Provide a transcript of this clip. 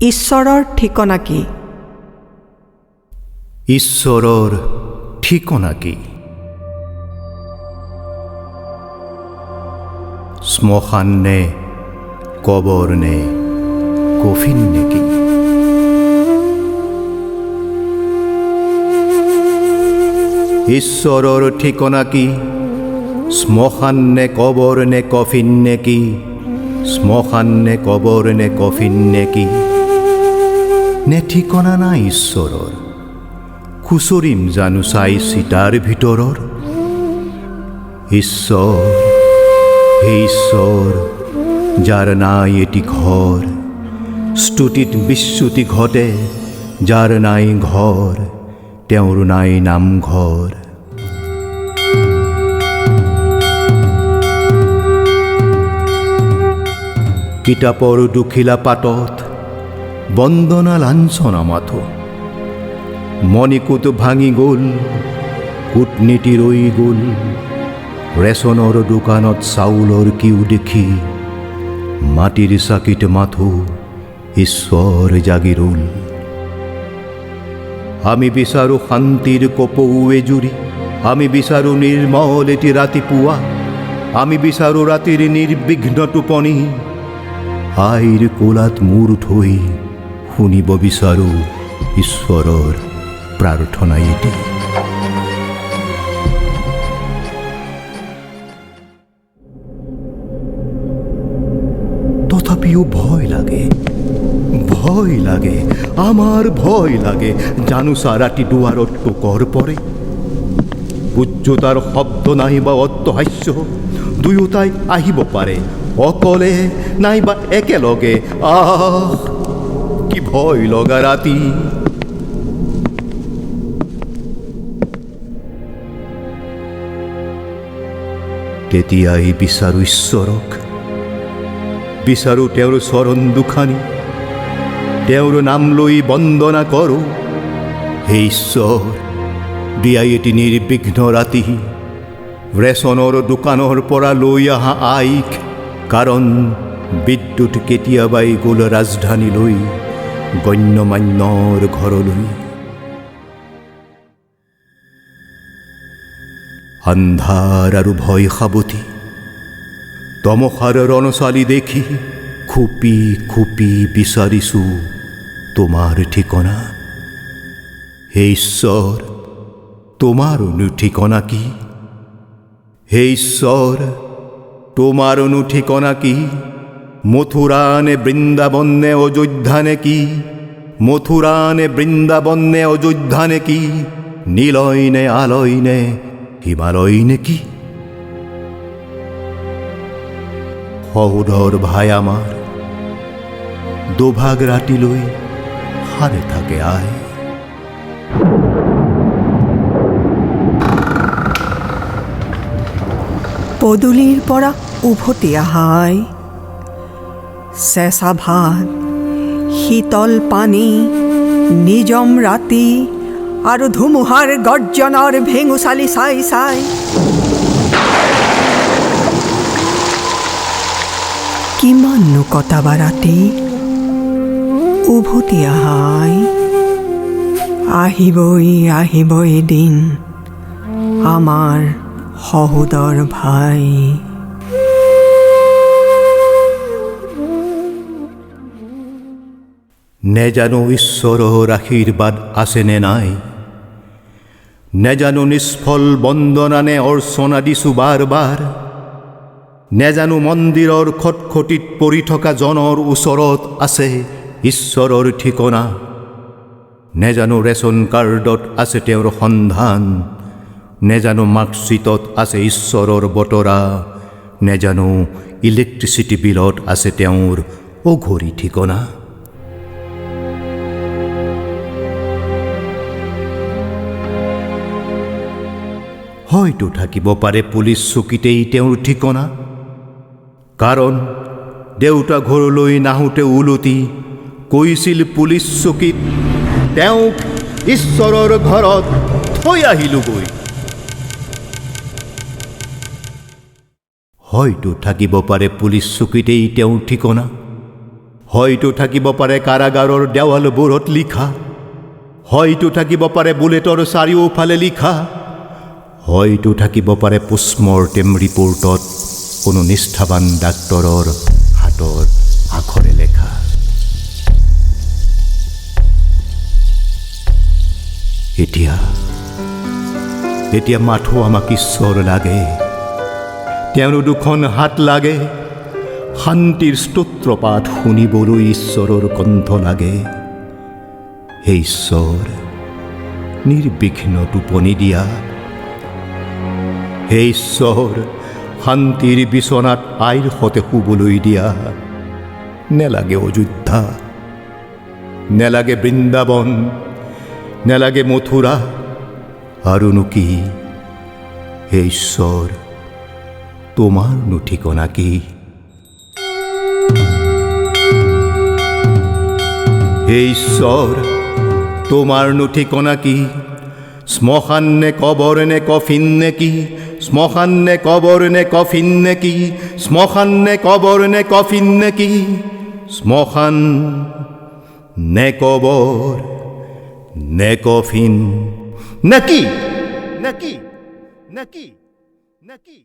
ঈশ্বৰৰ ঠিকনা কি? ঈশ্বৰৰ ঠিকনা কি? শ্মশান নে কবৰ নে কফিন নেকি? ঈশ্বৰৰ ঠিকনা কি? শ্মশান নে কবৰ নে কফিন নেকি? শ্মশান নে কবৰ নে কফিন নেকি? নে ঠিকনা নাই ঈশ্বৰৰ? খুচৰিম জানো চাই চিতাৰ ভিতৰৰ? ঈশ্বৰ, হে ঈশ্বৰ, যাৰ নাই এটি ঘৰ, স্তুতিত বিচ্যুতি ঘটে, যাৰ নাই ঘৰ, তেওঁৰ নাই নামঘৰ। কিতাপৰ দুখিলা পাতত বন্দনা লাঞ্ছনা মাথো, মণিকূট ভাঙি গ'ল, কূটনীতি ৰৈ গ'ল, ৰেচনৰ দোকানত চাউলৰ কিউ দেখি মাটিৰ চাকিত মাথো ঈশ্বৰ জাগি ৰ'ল। আমি বিচাৰোঁ শান্তিৰ কপৌ এজুৰি, আমি বিচাৰোঁ নিৰ্মল এটি ৰাতিপুৱা, আমি বিচাৰোঁ ৰাতিৰ নিৰ্বিঘ্ন টোপনি, আইৰ কোলাত মূৰ থৈ শুনিব বিচাৰোঁ ঈশ্বৰৰ প্ৰাৰ্থনা এটি। তথাপিও ভয় লাগে, ভয় লাগে, আমাৰ ভয় লাগে, জানোচা ৰাতি দুৱাৰত টোকৰ পৰে, উচ্চতাৰ শব্দ নাইবা অট্টহাস্য দুয়োটাই আহিব পাৰে, অকলে নাইবা একেলগে। আহ, কি ভয় লগা ৰাতি! তেতিয়াই বিচাৰোঁ ঈশ্বৰক, বিচাৰোঁ তেওঁৰ চৰণ দুখানি, তেওঁৰ নাম লৈ বন্দনা কৰোঁ। হে ঈশ্বৰ, দিয়াই এটি নিৰ্বিঘ্ন ৰাতি, ৰেচনৰ দোকানৰ পৰা লৈ অহা আইক, কাৰণ বিদ্যুৎ কেতিয়াবাই গ'ল ৰাজধানীলৈ, গণ্যমান্যৰ ঘৰলৈ। আন্ধাৰ আৰু ভয় সাৱটি তমসাৰ ৰণচালি দেখি খুপি খুপি বিচাৰিছোঁ তোমাৰ ঠিকনা। হে ঈশ্বৰ, তোমাৰনো ঠিকনা কি? হে ঈশ্বৰ, তোমাৰনো ঠিকনা কি? মথুৰা নে বৃন্দাবন নে অযোধ্যা নে কি? মথুৰা নে বৃন্দাবন নে অযোধ্যা নে কি? নীলয় নে আলয় নে হিমালয় নে কি? সহোদৰ ভাই আমাৰ দুভাগ ৰাতিলৈ সাৰে থাকে আই। পদূলিৰ পৰা উভতি আহাই, চেঁচা ভাত, শীতল পানী, নিজম ৰাতি আৰু ধুমুহাৰ গৰ্জনৰ ভেঙুচালি চাই চাই কিমাননো কটাবা ৰাতি? উভতি আহাই, আহিবই আহিব এদিন আমাৰ সহোদৰ ভাই। নেজানো ঈশ্বৰৰ আশীৰ্বাদ আছে নে নাই, নেজানো নিষ্ফল বন্দনা নে অৰ্চনা দিছোঁ বাৰ বাৰ, নেজানো মন্দিৰৰ খটখটিত পৰি থকা জনৰ ওচৰত আছে ঈশ্বৰৰ ঠিকনা, নেজানো ৰেচন কাৰ্ডত আছে তেওঁৰ সন্ধান, নেজানো মাৰ্কশ্বিটত আছে ঈশ্বৰৰ বতৰা, নেজানো ইলেক্ট্ৰিচিটি বিলত আছে তেওঁৰ অঘৰী ঠিকনা। হয়তো থাকিব পাৰে পুলিচ চকীতেই তেওঁৰ ঠিকনা, কাৰণ দেউতা ঘৰলৈ নাহোঁতে ওলটি কৈছিল পুলিচ চকীত তেওঁক ঈশ্বৰৰ ঘৰত থৈ আহিলোগৈ। হয়তো থাকিব পাৰে পুলিচ চকীতেই তেওঁৰ ঠিকনা, হয়তো থাকিব পাৰে কাৰাগাৰৰ দেৱালবোৰত লিখা, হয়তো থাকিব পাৰে বুলেটৰ চাৰিওফালে লিখা, হয়তো থাকিব পাৰে পোষ্টমৰ্টেম ৰিপৰ্টত কোনো নিষ্ঠাবান ডাক্তৰৰ হাতৰ আখৰে লেখা। এতিয়া এতিয়া মাথো আমাক ঈশ্বৰ লাগে, তেওঁৰ দুখন হাত লাগে, শান্তিৰ স্তোত্ৰপাঠ শুনিবলৈ ঈশ্বৰৰ কণ্ঠ লাগে। হে ঈশ্বৰ, নিৰ্বিঘ্ন টোপনি দিয়া। হে ঈশ্বৰ, শান্তিৰ বিচনাত আইৰ সতে শুবলৈ দিয়া। নেলাগে অযোধ্যা, নেলাগে বৃন্দাবন, নেলাগে মথুৰা, আৰুনো কি? হে ঈশ্বৰ, তোমাৰনো ঠিকনা কি? হে ঈশ্বৰ, তোমাৰনো ঠিকনা কি? শ্মশান নে কবৰ নে কফিন নে কি? শ্মশান নে কবৰ নে কফিন নে কি? শ্মশান নে কবৰ নে কফিন নে কি? শ্মশান নে কবৰ নে কফিন নে কি? নে কি? নে কি? নে কি?